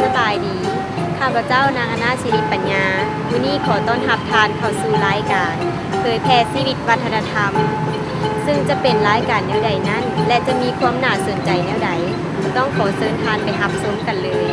ສະບາຍດີ, ຂ້າພະເຈົ້າ ນາງອະນາ ສິລິປັນຍາ, ມື້ນີ້ຂໍຕ້ອນຮັບທ່ານເຂົ້າສູ່ລາຍການເຜີຍແຜ່ຊີວິດວັດທະນະທຳ, ຊຶ່ງຈະເປັນລາຍການແນວໃດນັ້ນ ແລະ ຈະມີຄວາມໜ້າສົນໃຈແນວໃດ, ຕ້ອງຂໍເຊີນທ່ານໄປຮັບຊົມກັນເລີຍ.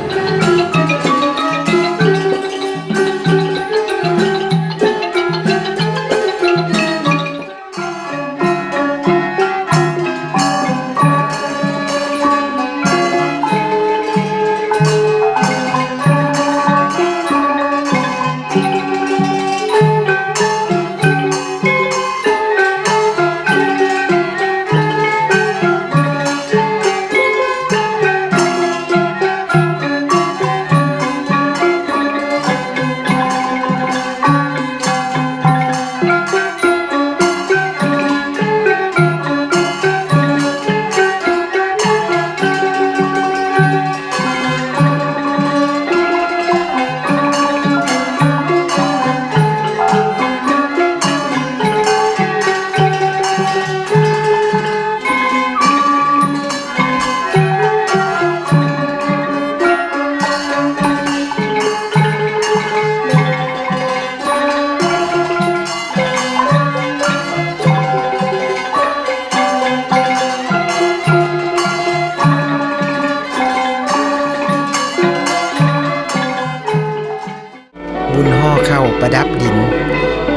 ບຸນຫໍ່ເຂົ້າປະດັບດິນ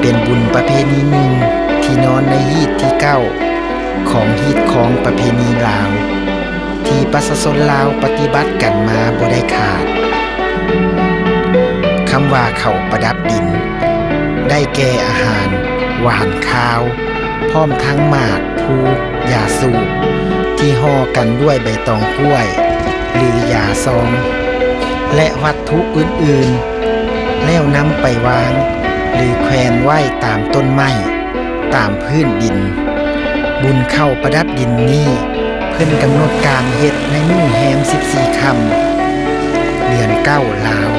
ເປັນບຸນປະເພນີໜຶ່ງທີ່ນອນໃນຮີດທີເກົ້າຂອງຮີດຄອງປະເພນີລາວ ທີ່ປະຊາຊົນລາວປະຕິບັດກັນມາບໍ່ໄດ້ຂາດ. ຄຳວ່າເຂົ້າປະດັບດິນ ໄດ້ແກ່ອາຫານຫວານຄາວ ພ້ອມທັງໝາກ ພູ ຢາສູບ ທີ່ຫໍ່ກັນດ້ວຍໃບຕອງກ້ວຍ ຫຼື ຢາຊອງ ແລະ ວັດຖຸອື່ນໆ ແລ້ວນຳໄປວາງ ຫຼື ແຂວນໄວ້ຕາມຕົ້ນໄມ້ ຕາມພື້ນດິນ. ບຸນເຂົ້າປະດັບດິນນີ້ ເພິ່ນກຳນົດການເຮັດໃນມື້ແຮມສິບສີ່ຄ່ຳ ເດືອນເກົ້າລາວ.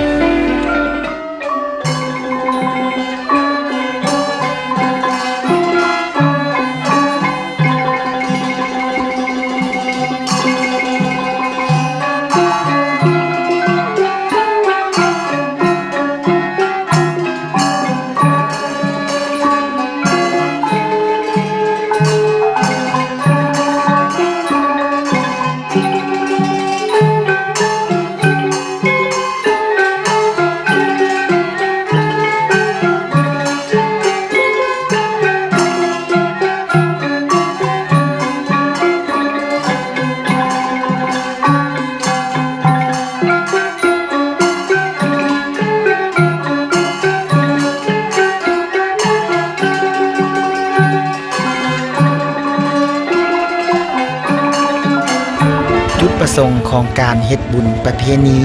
ຈຸດປະສົງຂອງການເຮັດບຸນປະເພນີ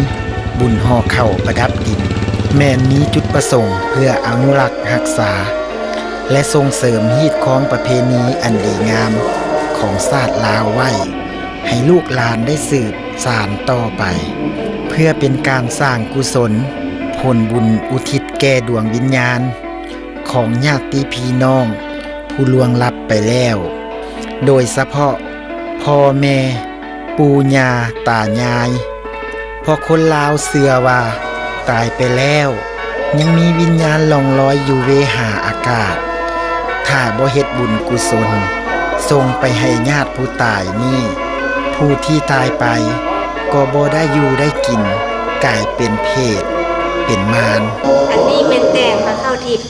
ບຸນຫໍ່ເຂົ້າປະດັບດິນ ແມ່ນມີຈຸດປະສົງເພື່ອອະນຸລັກຮັກສາ ແລະ ສົ່ງເສີມຮີດຄອງປະເພນີອັນດີງາມຂອງຊາດລາວໄວ້ ໃຫ້ລູກຫຼານໄດ້ສືບສານຕໍ່ໄປ ເພື່ອເປັນການສ້າງກຸສົນ ຜົນບຸນອຸທິດແກ່ດວງວິນຍານ ຂອງຍາດຕິພີ່ນ້ອງຜູ້ລ່ວງລັບໄປແລ້ວ ໂດຍສະເພາະພໍ່ແມ່ ປູ່ຍ່າຕາຍາຍ. ເພາະຄົນລາວເຊື່ອວ່າຕາຍໄປແລ້ວ ຍັງມີວິນຍານລ່ອງລອຍຢູ່ເວຫາອາກາດ. ຖ້າບໍ່ເຮັດບຸນກຸສົນສົ່ງໄປໃຫ້ຍາດຜູ້ຕາຍນີ້ ຜູ້ທີ່ຕາຍໄປກໍບໍ່ໄດ້ຢູ່ໄດ້ກິນ ກາຍເປັນເຜດເປັນມານ. ອັນນີ້ແມ່ນແຕ່ງພະເຂົ້າທິບ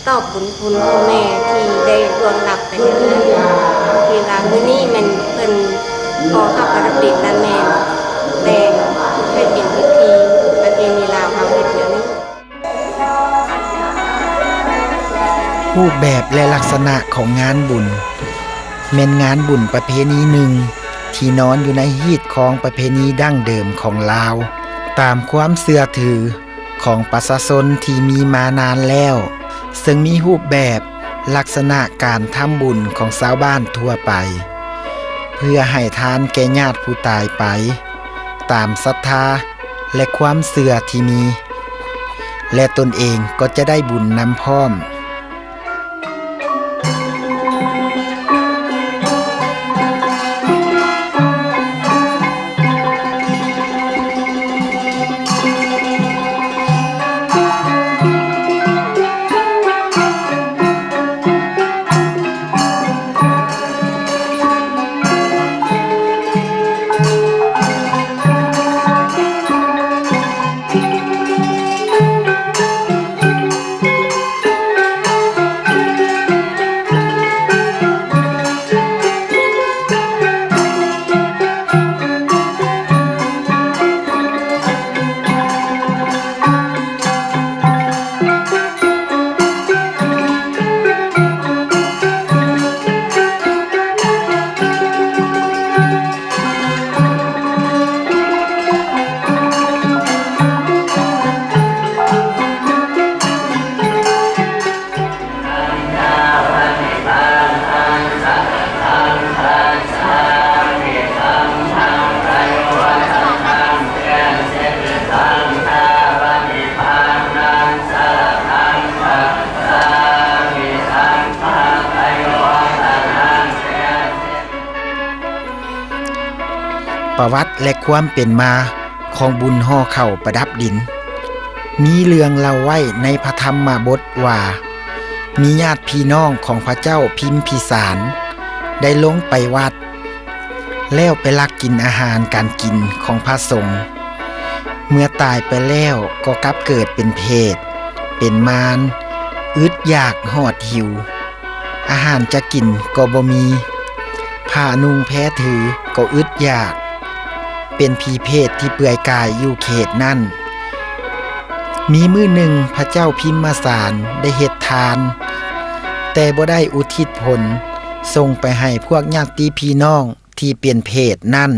ຕອບບຸນຄຸນພໍ່ແມ່ທີ່ໄດ້ລ່ວງລັບໄປແລ້ວ ທີ່ວ່າມື້ນີ້ແມ່ນເພິ່ນຂໍເຂົ້າປະດັບດິນ ລະແມ່ນແຕ່ງໃຫ້ເປັນພິທີປະເພນີລາວເຮົາເຮັດແນວນີ້. ຮູບແບບ ແລະ ລັກສະນະຂອງງານບຸນ ແມ່ນງານບຸນປະເພນີໜຶ່ງທີ່ນອນຢູ່ໃນຮີດຄອງປະເພນີດັ້ງເດີມຂອງລາວ ຕາມຄວາມເຊື່ອຖື ຂອງປະຊາຊົນທີ່ມີມານານແລ້ວ, ເຊິ່ງມີຮູບແບບລັກສະນະການທຳບຸນຂອງຊາວບ້ານທົ່ວໄປ, ເພື່ອໃຫ້ທານແກ່ຍາດຜູ້ຕາຍໄປ ຕາມສັດທາ ແລະ ຄວາມເຊື່ອທີ່ມີ, ແລະ ຕົນເອງກໍຈະໄດ້ບຸນນຳພ້ອມ. ປະຫວັດ ແລະ ຄວາມເປັນມາຂອງບຸນຫໍ່ເຂົ້າປະດັບດິນ. ມີເລື່ອງເລົ່າໄວ້ໃນພະທຳມະບົດວ່າ ມີຍາດພີ່ນ້ອງຂອງພະເຈົ້າພິມພິສານ ໄດ້ລົງໄປວັດ ແລ້ວໄປລັກກິນອາຫານການກິນຂອງພະສົງ. ເມື່ອຕາຍໄປແລ້ວກໍກັບເກີດເປັນເຜດ ເປັນມານ, ອຶດຢາກຫອດຫິວ, ອາຫານຈະກິນກໍບໍ່ມີ, ຜ້ານຸ່ງແພຖືກໍອຶດຢາກ, ເປັນຜີເຜດທີ່ເປືອຍກາຍຢູ່ເຂດນັ້ນ. ມີມື້ໜຶ່ງພະເຈົ້າພິມມະສານໄດ້ເຮັດທານ, ແຕ່ບໍ່ໄດ້ອຸທິດຜົນສົ່ງໄປໃຫ້ພວກຍາດຕິພີ່ນ້ອງທີ່ເປັນເຜດນັ້ນ.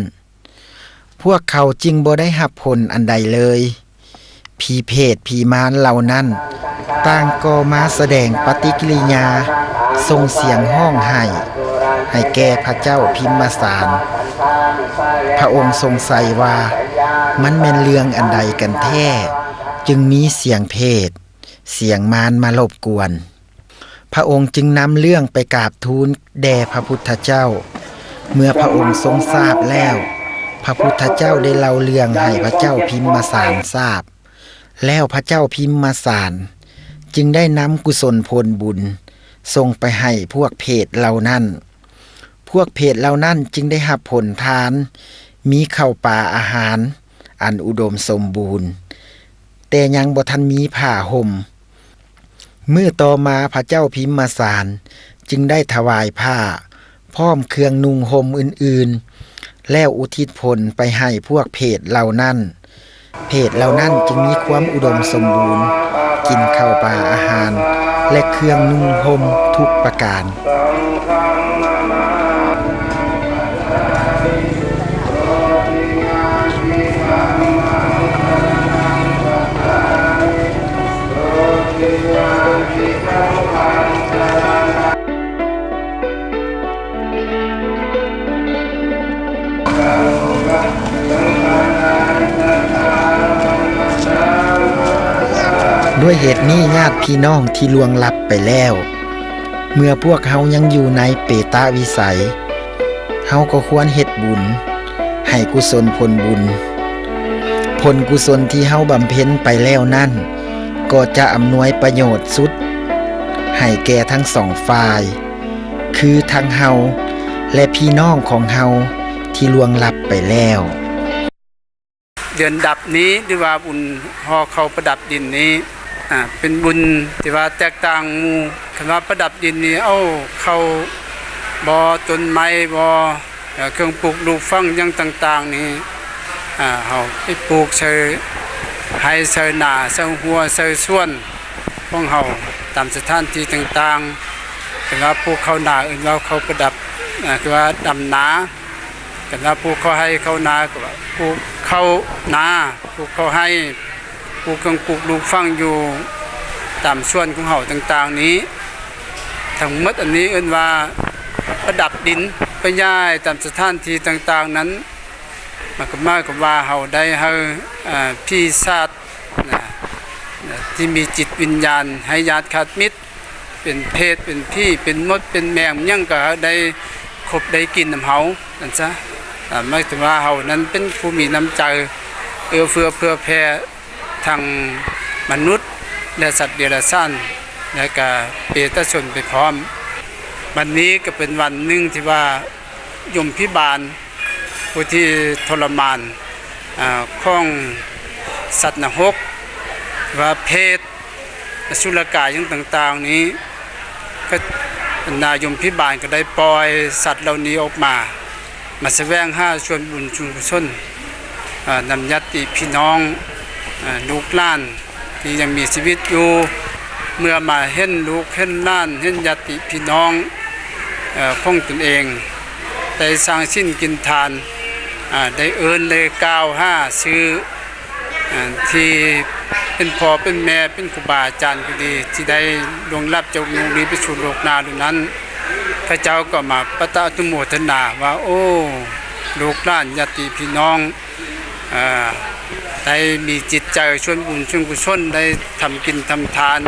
ພວກເຂົາຈຶ່ງບໍ່ໄດ້ຮັບຜົນອັນໃດເລີຍ. ຜີເຜດຜີມານເຫຼົ່ານັ້ນຕ່າງກໍມາສະແດງປະຕິກິລິຍາ ສົ່ງສຽງຮ້ອງໄຫ້ ໃຫ້ແກ່ພະເຈົ້າພິມມະສານ. ພະອົງສົງໄສວ່າມັນແມ່ນເລື່ອງອັນໃດກັນແທ້ ຈຶ່ງມີສຽງເຜດ ສຽງມານມາລົບກວນ. ພະອົງຈຶ່ງນຳເລື່ອງໄປກາບທູນແດ່ພະພຸດທະເຈົ້າ. ເມື່ອພະອົງຊົງຊາບແລ້ວ, ພະພຸດທະເຈົ້າໄດ້ເລົ່າເລື່ອງໃຫ້ພະເຈົ້າພິມມະສານຊາບ. ແລ້ວພະເຈົ້າພິມມະສານຈຶ່ງໄດ້ນຳກຸສົນຜົນບຸນສົ່ງໄປໃຫ້ພວກເຜດເຫຼົ່ານັ້ນ. ພວກເຜດເຫຼົ່ານັ້ນຈຶ່ງໄດ້ຮັບຜົນທານ, ມີເຂົ້າປາອາຫານອັນອຸດົມສົມບູນ, ແຕ່ຍັງບໍ່ທັນມີຜ້າຫົ່ມ. ມື້ຕໍ່ມາພະເຈົ້າພິມມະສານຈຶ່ງໄດ້ຖວາຍຜ້າ ພ້ອມເຄື່ອງນຸ່ງຫົ່ມອື່ນໆ ແລ້ວອຸທິດຜົນໄປໃຫ້ພວກເຜດເຫຼົ່ານັ້ນ. ເຜດເຫຼົ່ານັ້ນຈຶ່ງມີຄວາມອຸດົມສົມບູນ, ກິນເຂົ້າປາອາຫານ ແລະ ເຄື່ອງນຸ່ງຫົ່ມທຸກປະການ. ດ້ວຍເຫດນີ້, ຍາດພີ່ນ້ອງທີ່ລ່ວງລັບໄປແລ້ວ, ເມື່ອພວກເຮົາຍັງຢູ່ໃນເປຕະວິໄສ, ເຮົາກໍຄວນເຮັດບຸນໃຫ້ກຸສົນຜົນບຸນ. ຜົນກຸສົນທີ່ເຮົາບຳເພັນໄປແລ້ວນັ້ນ, ກໍຈະອຳນວຍປະໂຫຍດສຸດໃຫ້ແກ່ທັງສອງຝ່າຍ, ຄືທັງເຮົາ ແລະ ພີ່ນ້ອງຂອງເຮົາທີ່ລ່ວງລັບໄປແລ້ວ. ເດືອນດັບນີ້ ຫຼືວ່າບຸນຫໍ່ເຂົ້າປະດັບດິນນີ້ ອາ ເປັນບຸນທີ່ວ່າແຕກຕ່າງໝູ່. ຄັນວ່າປະດັບດິນນີ້ ເອົາເຂົ້າບໍ່, ຕົ້ນໄມ້ບໍ່, ເອີ ເຄື່ອງປູກລູກຝັງຫຍັງຕ່າງໆນີ້ ອາ ເຮົາໄປປູກໃສ່ໄຮ່ ໃສ່ນາ ໃສ່ຮົ້ວ ໃສ່ສວນຂອງເຮົາ ຕາມສະຖານທີ່ຕ່າງໆ. ເປັນວ່າປູກເຂົ້ານາ ເອີ້ນວ່າເຂົ້າປະດັບ ອາ ຄືວ່າດຳນາ. ຄັນວ່າປູກເຂົ້າໄຮ່ເຂົ້ານາ ກໍວ່າປູກເຂົ້ານາ, ປູກເຂົ້າໄຮ່, ປູກເຄື່ອງປູກລູກຝັງຢູ່ຕາມສວນຂອງເຮົາຕ່າງໆນີ້. ທັງໝົດອັນນີ້ເອີ້ນວ່າປະດັບດິນ, ໄປຍ້າຍຕາມສະຖານທີ່ຕ່າງໆນັ້ນ. ມັນກໍໝາຍຄວາມວ່າເຮົາໄດ້ໃຫ້ ອາ ຜີສາດນະ ທີ່ມີຈິດວິນຍານ ໃຫ້ຍາດຄາດມິດ ເປັນເຜດ ເປັນຜີ ເປັນມົດ ເປັນແມງ ຫຍັງກໍໄດ້ຄົບໄດ້ກິນນຳເຮົາ ນັ້ນຊະ. ອາ ໝາຍເຖິງວ່າເຮົານັ້ນເປັນຜູ້ມີນ້ຳໃຈເອື້ອເຟື້ອເຜື່ອແຜ່ ທັງມະນຸດ ແລະ ສັດເດຍລະສານ ແລະ ກະເປຕະຊົນໄປພ້ອມ. ວັນນີ້ກໍເປັນວັນໜຶ່ງທີ່ວ່າຍົມພິບານ ຜູ້ທີ່ທໍລະມານ ອາ ຂອງສັດນະຮົກ ວ່າເຜດ ອະສຸລະກາຍຫຍັງຕ່າງໆນີ້ ກໍບັນດາຍົມພິບານກໍໄດ້ປ່ອຍສັດເຫຼົ່ານີ້ອອກມາ ມາສະແຫວງຫາສ່ວນບຸນສ່ວນກຸສົນ ອາ ນຳຍາດຕິພີ່ນ້ອງ ອາ ລູກຫຼານ ທີ່ຍັງມີຊີວິດຢູ່ ເມື່ອມາເຫັນລູກເຫັນຫຼານ ເຫັນຍາດຕິພີ່ນ້ອງ ເອີ ຂອງຕົນເອງ ໄດ້ສ້າງສິນກິນທານ ອາ ໄດ້ເອີ້ນໄດ້ກ່າວຫາຊື່ ອາ ທີ່ເປັນພໍ່ເປັນແມ່ ເປັນຄູບາອາຈານກໍດີ ທີ່ໄດ້ລ່ວງລັບຈາກໂລກນີ້ໄປສູ່ໂລກໜ້າແລ້ວນັ້ນ, ເຂົາເຈົ້າກໍມາປະຕະອະນຸໂມທະນາວ່າ ໂອ້ ລູກຫຼານຍາດຕິພີ່ນ້ອງ ເອີ ໄດ້ມີຈິດໃຈສ່ວນບຸນສ່ວນກຸສົນ ໄດ້ທຳກິນທຳທານ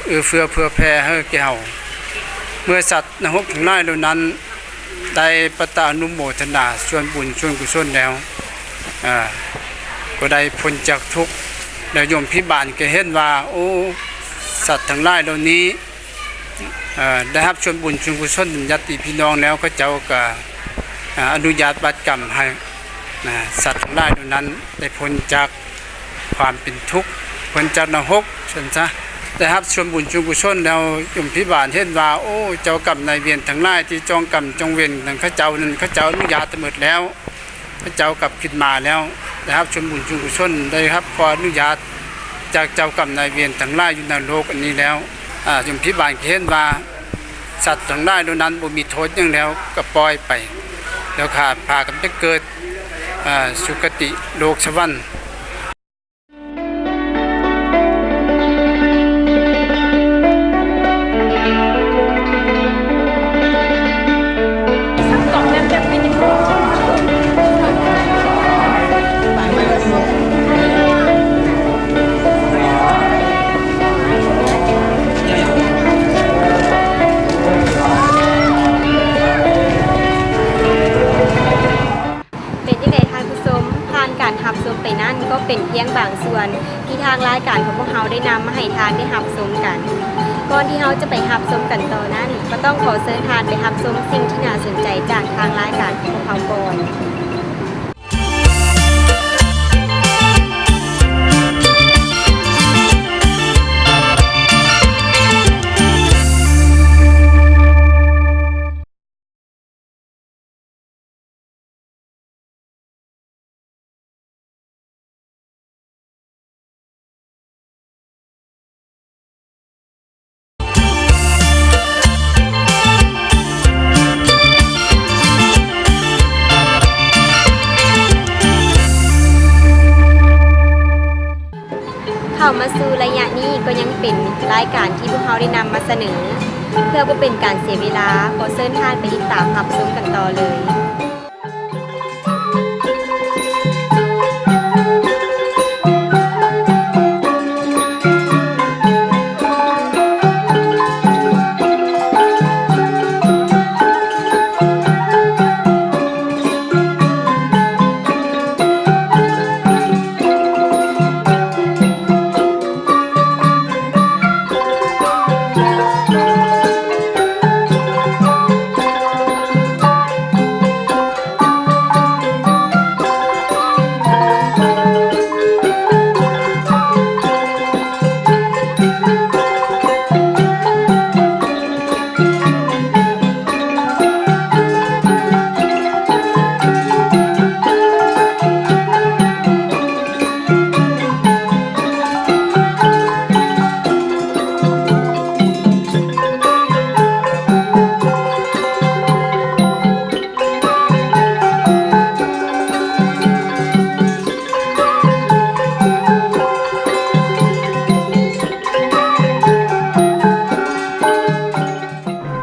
ເອື້ອເຟື້ອເຜື່ອແຜ່ໃຫ້ແກ່ເຮົາ. ເມື່ອສັດນະຮົກທັງຫຼາຍເຫຼົ່ານັ້ນ ໄດ້ປະຕານຸໂມທະນາສ່ວນບຸນສ່ວນກຸສົນແລ້ວ ເອີ ກໍໄດ້ພົ້ນຈາກທຸກ ແລ້ວໂຍມພິບານກໍເຫັນວ່າ ໂອ້ ສັດທັງຫຼາຍເຫຼົ່ານີ້ ເອີ ໄດ້ຮັບສ່ວນບຸນສ່ວນກຸສົນ ຍາດຕິພີ່ນ້ອງແລ້ວ ເຂົາເຈົ້າກໍ ອາ ອະນຸຍາດບາດກຳໃຫ້ ນະ ສັດທັງຫຼາຍເຫຼົ່ານັ້ນໄດ້ພົ້ນຈາກຄວາມເປັນທຸກ ເພິ່ນຈາກນະຮົກຊັ້ນຊະ ໄດ້ຮັບສ່ວນບຸນສ່ວນກຸສົນແລ້ວ ໂຍມພິບານເຫັນວ່າ ໂອ້ ເຈົ້າກຳນາຍເວນທັງຫຼາຍທີ່ຈອງກຳຈອງເວນນຳເຂົາເຈົ້ານັ້ນ ເຂົາເຈົ້າອະນຸຍາດໝົດແລ້ວ ເຂົາເຈົ້າກັບຂຶ້ນມາແລ້ວ ໄດ້ຮັບສ່ວນບຸນສ່ວນກຸສົນ ໄດ້ຮັບຂໍ້ອະນຸຍາດຈາກເຈົ້າກຳນາຍເວນທັງຫຼາຍຢູ່ໃນໂລກອັນນີ້ແລ້ວ ອາ ໂຍມພິບານກໍເຫັນວ່າ ສັດທັງຫຼາຍເຫຼົ່ານັ້ນບໍ່ມີໂທດຫຍັງແລ້ວ ກໍປ່ອຍໄປ ແລ້ວກໍພາກັນໄປເກີດ ອາ ສຸຄະຕິໂລກສະຫວັນ. ເປັນຈັ່ງໃດທ່ານຜູ້ຊົມ? ຜ່ານການຮັບຊົມໄປນັ້ນ ກໍເປັນພຽງບາງສ່ວນທີ່ທາງລາຍການຂອງພວກເຮົາໄດ້ນຳມາໃຫ້ທ່ານໄດ້ຮັບຊົມກັນ. ກ່ອນທີ່ເຮົາຈະໄປຮັບຊົມກັນຕໍ່ນັ້ນ ກໍຕ້ອງຂໍເຊີນທ່ານໄປຮັບຊົມສິ່ງທີ່ໜ້າສົນໃຈຈາກທາງລາຍການຂອງພວກເຮົາກ່ອນ. ເຂົ້າມາສູ່ໄລຍະນີ້ກໍຍັງເປັນລາຍການທີ່ພວກເຮົາໄດ້ນຳມາສະເໜີ. ເພື່ອບໍ່ເປັນການເສຍເວລາ, ຂໍເຊີນທ່ານໄປຕິດຕາມຮັບຊົມກັນຕໍ່ເລີຍ.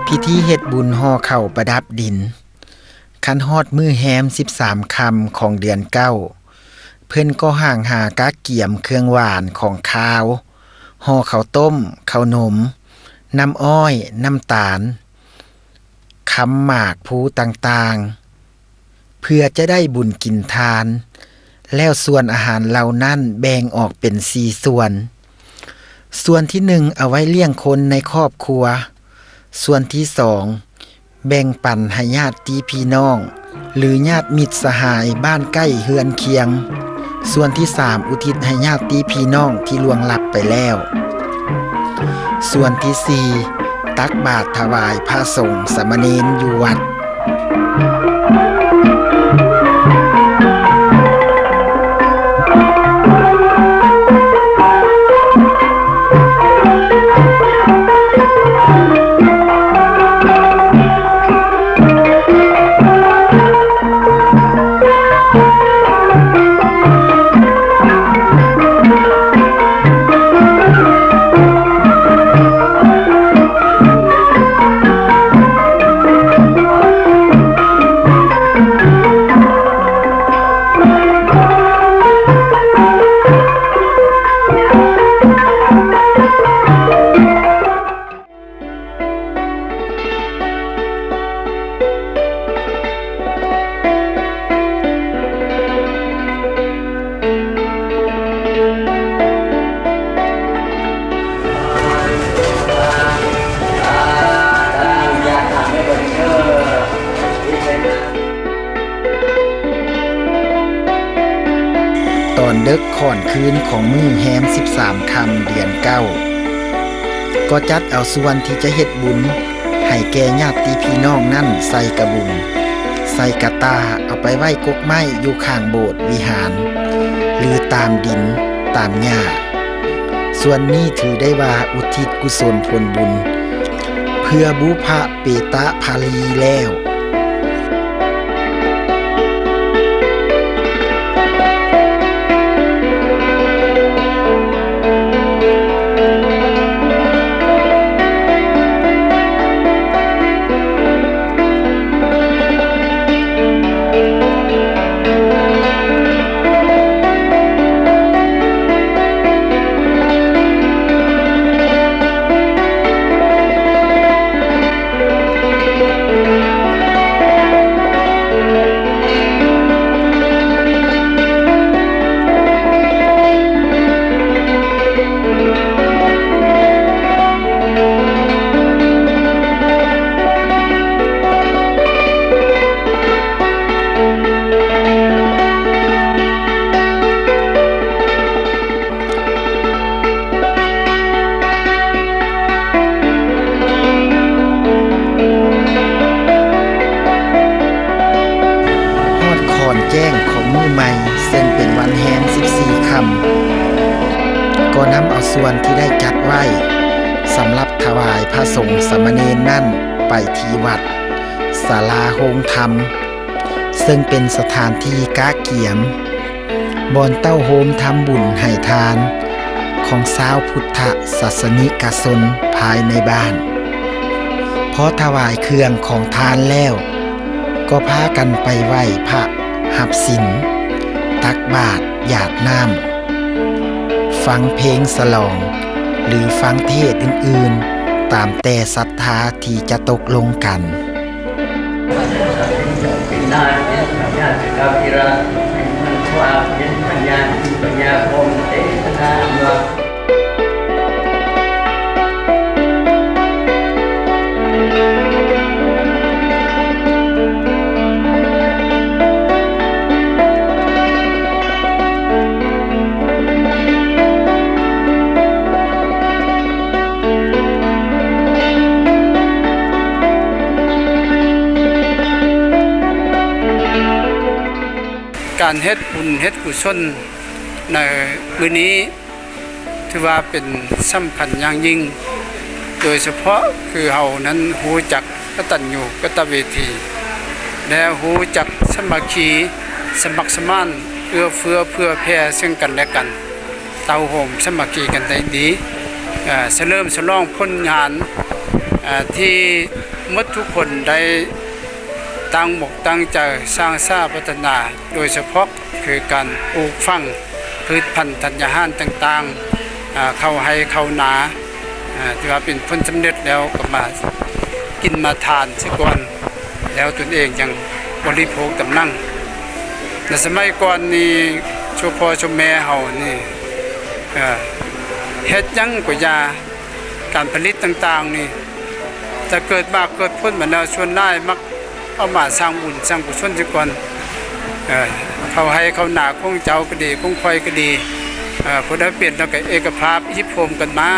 ພິທີເຮັດບຸນຫໍ່ເຂົ້າປະດັບດິນ. ຄັນຮອດມື້ແຮມສິບສາມຄ່ຳຂອງເດືອນເກົ້າ ເພິ່ນກໍຫ້າງຫາກະກຽມເຄື່ອງຫວານຂອງຄາວ, ຫໍ່ເຂົ້າຕົ້ມ, ເຂົ້າໜົມ, ນ້ຳອ້ອຍ, ນ້ຳຕານ, ຄຳໝາກພູຕ່າງໆ ເພື່ອຈະໄດ້ບຸນກິນທານ, ແລ້ວສ່ວນອາຫານເຫຼົ່ານັ້ນແບ່ງອອກເປັນສີ່ສ່ວນ. ສ່ວນທີໜຶ່ງເອົາໄວ້ລ້ຽງຄົນໃນຄອບຄົວ, ສ່ວນທີສອງ ແບ່ງປັນໃຫ້ຍາດຕິພີ່ນ້ອງ ຫຼື ຍາດມິດສະຫາຍບ້ານໃກ້ເຮືອນຄຽງ, ສ່ວນທີສາມ ອຸທິດໃຫ້ຍາດຕິພີ່ນ້ອງທີ່ລ່ວງລັບໄປແລ້ວ, ສ່ວນທີສີ່ ຕັກບາດຖວາຍພະສົງສາມະເນນຢູ່ວັດ. ເ ຕອນເດິກຂ້ອນຄືນຂອງມື້ແຮມສິບສາມຄ່ຳເດືອນເກົ້າ ກໍຈັດເອົາສ່ວນທີ່ຈະເຮັດບຸນໃຫ້ແກ່ຍາດຕິພີ່ນ້ອງນັ້ນໃສ່ກະບຸງ, ໃສ່ກະຕ່າ ເອົາໄປໄວ້ກົກໄມ້ຢູ່ຂ້າງໂບດວິຫານ ຫຼື ຕາມດິນຕາມຫຍ້າ. ສ່ວນນີ້ຖືໄດ້ວ່າອຸທິດກຸສົນຜົນບຸນ ເພື່ອບຸພະເປຕະພາລີແລ້ວ. ຮອດຂ້ອນແຈ້ງຂອງມື້ໃໝ່ ເຊິ່ງເປັນວັນແຮມສິບສີ່ຄ່ຳ ກໍນຳເອົາສ່ວນທີ່ໄດ້ຈັດໄວ້ສຳລັບຖວາຍພະສົງສາມະເນນນັ້ນ ໄປທີ່ວັດສາລາໂຮງທຳ ເຊິ່ງເປັນສະຖານທີ່ກະກຽມ ບ່ອນເຕົ້າໂຮມທຳບຸນໃຫ້ທານຂອງຊາວພຸດທະສາສະນິກະຊົນພາຍໃນບ້ານ. ພໍຖວາຍເຄື່ອງຂອງທານແລ້ວ ກໍພາກັນໄປໄຫວ້ພະ ຮັບສິນ, ຕັກບາດ, ຢາດນ້ຳ, ຟັງເພງສະຫຼອງ ຫຼື ຟັງເທດອື່ນໆ ຕາມແຕ່ສັດທາທີ່ຈະຕົກລົງກັນ. ການເຮັດບຸນເຮັດກຸສົນໃນມື້ນີ້ ຖືວ່າເປັນສຳຄັນຢ່າງຍິ່ງ, ໂດຍສະເພາະຄືເຮົານັ້ນຮູ້ຈັກກະຕັນຍູກະຕະເວທີ ແລະ ຮູ້ຈັກສາມັກຄີ ສະໝັກສະໝານ ເອື້ອເຟື້ອເຜື່ອແຜ່ເຊິ່ງກັນແລະກັນ, ເຕົ້າໂຮມສາມັກຄີກັນໄດ້ດີ, ສະເຫຼີມສະຫຼອງຜົນງານທີ່ໝົດທຸກຄົນໄດ້ຕັ້ງອົກຕັ້ງໃຈສ້າງສາພັດທະນາ ໂດຍສະເພາະຄືການປູກຝັງພືດພັນທັນຍາຫານຕ່າງໆ ເຂົ້າໄຮ່ເຂົ້ານາ ທີ່ວ່າເປັນຜົນສຳເລັດແລ້ວກໍມາກິນມາທານເສຍກ່ອນ ແລ້ວຕົນເອງຈັ່ງບໍລິໂພກຕາມຫຼັງ. ໃນສະໄໝກ່ອນນີ້ ຊົມພໍ່ຊົມແມ່ເຮົານີ້ ເຮັດຫຍັງກໍຢ່າ ການຜະລິດຕ່າງໆນີ້ ຈະເກີດໝາກເກີດຜົນມາແລ້ວ ສ່ວນຫຼາຍມັກເອົາມາສ້າງບຸນສ້າງກຸສົນເສຍກ່ອນ. ເອີ ເຂົ້າໄຮ່ເຂົ້ານາຂອງເຈົ້າກໍດີ ຂອງຂ້ອຍກໍດີ ເອີ ຜູ້ໃດເປັນແລ້ວກໍເອກະພາບຮີບໂຮມກັນມາ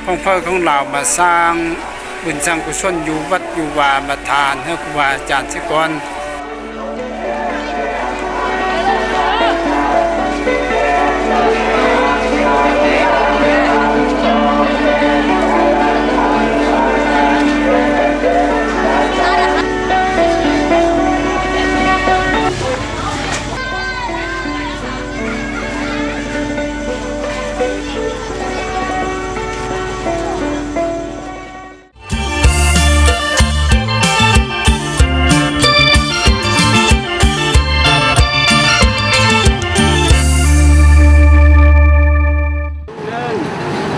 ຂອງເຜົ່າຂອງລາວ ມາສ້າງບຸນສ້າງກຸສົນຢູ່ວັດຢູ່ວາ ມາທານໃຫ້ຄູບາອາຈານເສຍກ່ອນ.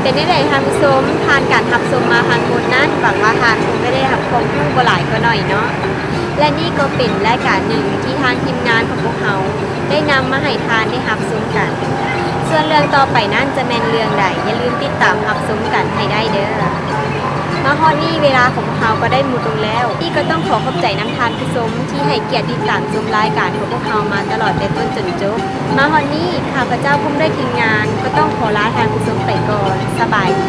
ເປັນແນວໃດທ່ານຜູ້ຊົມ? ຜ່ານການຮັບຊົມມາທັງໝົດນັ້ນ, ຫວັງວ່າທ່ານຄົງຈະໄດ້ຮັບຄວາມຮູ້ບໍ່ຫຼາຍກໍໜ້ອຍເນາະ ແລະ ນີ້ກໍເປັນລາຍການໜຶ່ງທີ່ທາງທີມງານຂອງພວກເຮົາໄດ້ນຳມາໃຫ້ທ່ານໄດ້ຮັບຊົມກັນ. ສ່ວນເລື່ອງຕໍ່ໄປນັ້ນຈະແມ່ນເລື່ອງໃດ, ຢ່າລືມຕິດຕາມຮັບຊົມກັນໃຫ້ໄດ້ເດີ້. ມາຮອດນີ້ເວລາຂອງພວກເຮົາກໍໄດ້ໝົດລົງແລ້ວ. ນີ້ກໍຕ້ອງຂໍຂອບໃຈນຳທ່ານຜູ້ຊົມທີ່ໃຫ້ກຽດຕິດຕາມຊົມລາຍການຂອງພວກເຮົາມາຕະຫຼອດແຕ່ຕົ້ນຈົນຈົບ. ມາຮອດນີ້ຂ້າພະເຈົ້າພ້ອມດ້ວຍທີມງານກໍຕ້ອງຂໍລາທ່ານຜູ້ຊົມໄປກ່ອນ. ສະບາຍດີ.